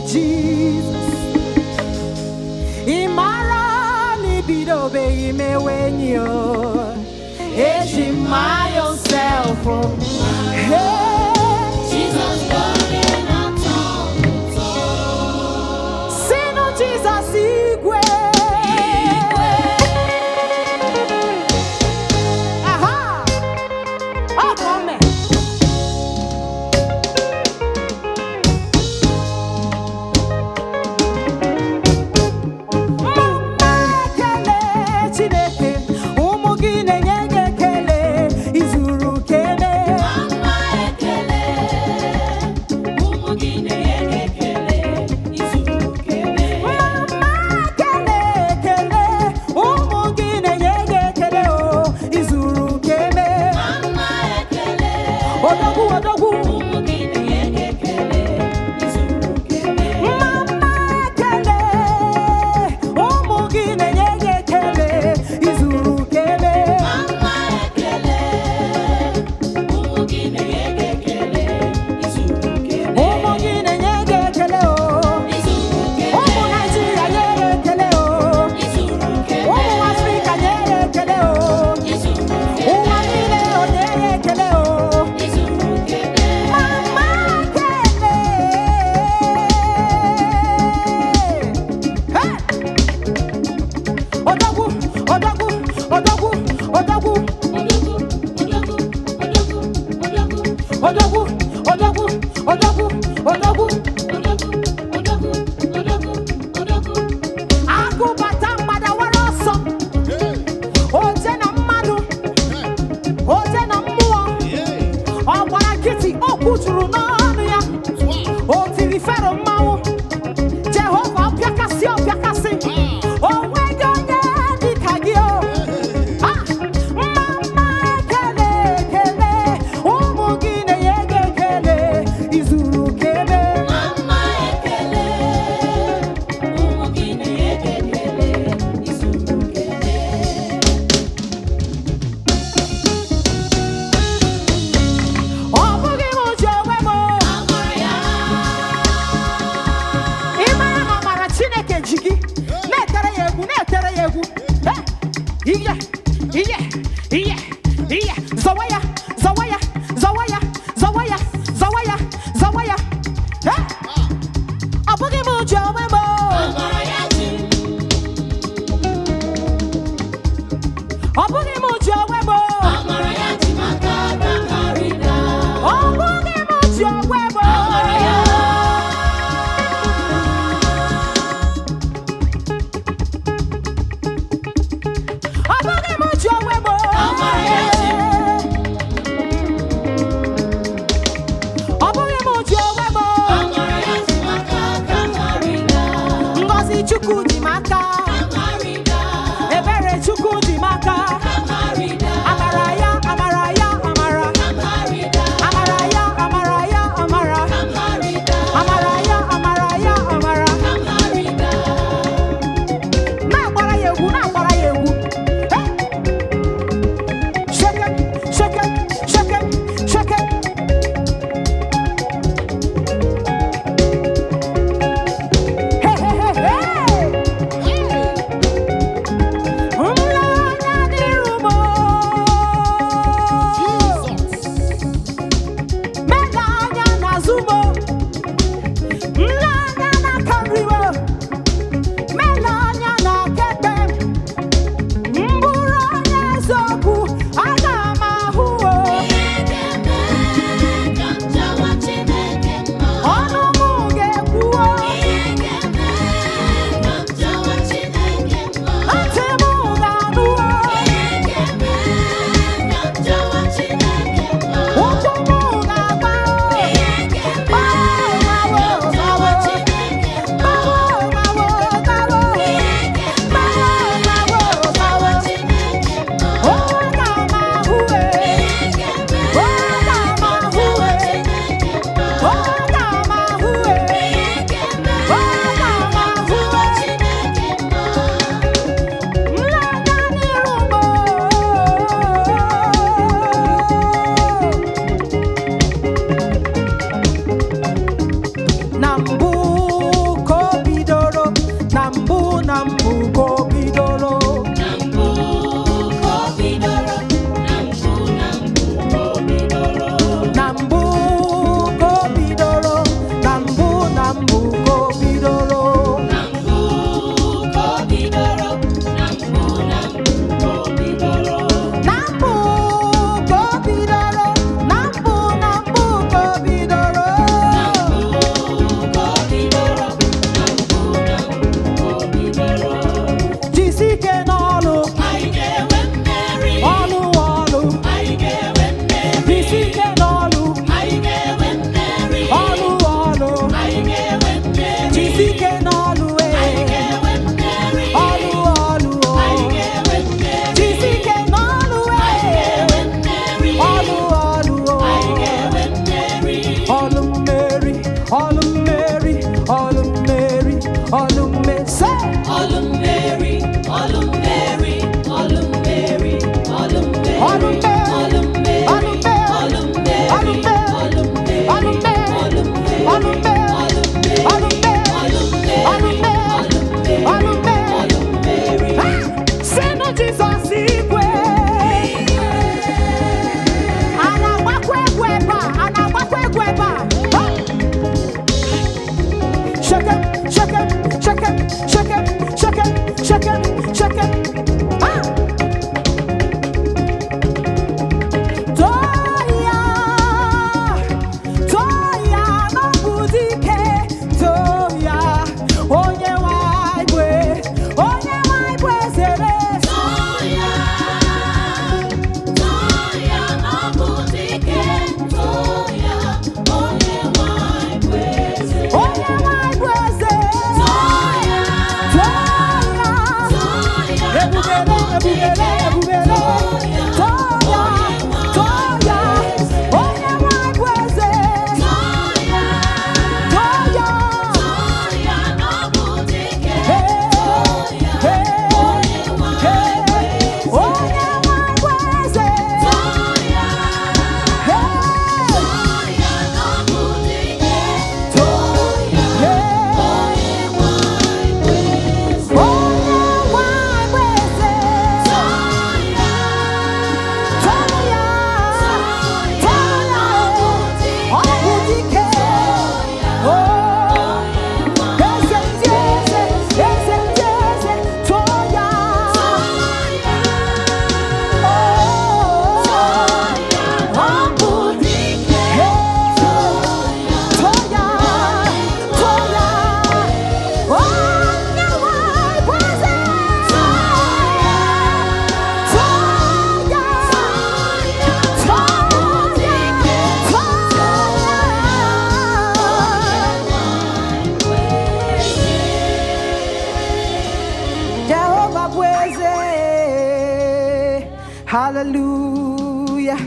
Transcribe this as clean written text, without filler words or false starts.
Jizọs. Ị mara na ibidobeghị mewe enyi o. Eji m my own self o. Hey, Jizọs bụ onye na-atọ ụtọ. Sinu Jizọs igwe. Aha! Ọ ka o mee. Mama ekele Chineke, ụmụ gị na-enye gị ekele, izuru kene. Mama ekele, ụmụ gị na-enye gị ekele, izuru kene. Mama ekele ekele, ụmụ gị na-enye gị ekele o, izuru kene. Mama ekele, Odogwu odogwu. ụmụ gị na-enye gị ekele, izuru kene. Mama ekele, ụmụ gị na-enye gị ekele, izuru kene. Mama ekele, ụmụ gị na-enye gị ekele, izuru kene. Ụmụ gị na-enye gị ekele o. Izuru kene. Ụmụ Naịjirịa nyere ekele o. Izuru kene. Ụmụ Afrịka nyere ekele o. Izuru kene. Ụwa niile o nyere ekele o. Izuru kene. Mama ekele. Hey! Odogwu, odogwu, odogwu, odogwu, Odogwu, odogwu, odogwu, odogwu. Odogwu, odogwu, odogwu, odogwu. Odogwu, odogwu, odogwu, odogwu. Agụbata mgbada wara ọsọ. Oje na mmadụ, oje na mmụọ. Ọ gbara nkịtị, okwu juru n'ọnụ ya. O tiri Fero mmanwụ. Jehova ọpịakasị ọpịakasị. O nweghị onye dị ka gị o. Ah! Mama ekele ekele, ụmụ gị na-enye gị ekele, izuru kele. Mama ekele, ụmụ gị na-enye gị ekele, izuru kene. Ọ bụghị m ji onwe m o. Amara ya, Ị mara na amara Chineke ji gị na-etere ya egwu, na-etere ya egwu. Eh, ihe ihe ihe ihe, zọwa ya, zọwa ya, zọwa ya, zọwa ya, zọwa ya, zọwa ya. Eh, ọ bụghị m ji onwe m o. Amara ya ji m, Ọ bụghị m ji onwe m o. Amara ya ji m aka ka m ghara ịda. Ọ bụghị m ji onwe m o. Amara ya, Ọ bụghị m ji onwe m o. Amara ya ji m. Ọ bụghị m ji onwe m o. Amara ya ji m aka ka m ghara ịda. Ngọzi Chukwu dị m aka. Ka m ghara ịda. Ebere Chukwu dị m aka. Ka Ebubele, ebubele. Too ya, too ya, onye nwe bụ eze. Too ya, hey, hey, hey, onye nwe bụ eze. Hey, hey, onye nwe bụ eze. Too ya, too ya, ọ bụ dike. Oh. Eze ndị eze, eze ndị eze, too ya. Oh, ọ bụ dike. Too ya, too ya. Onye nwe bụ eze. Too ya, too ya, too ya. Jehovah bụ eze. Hallelujah.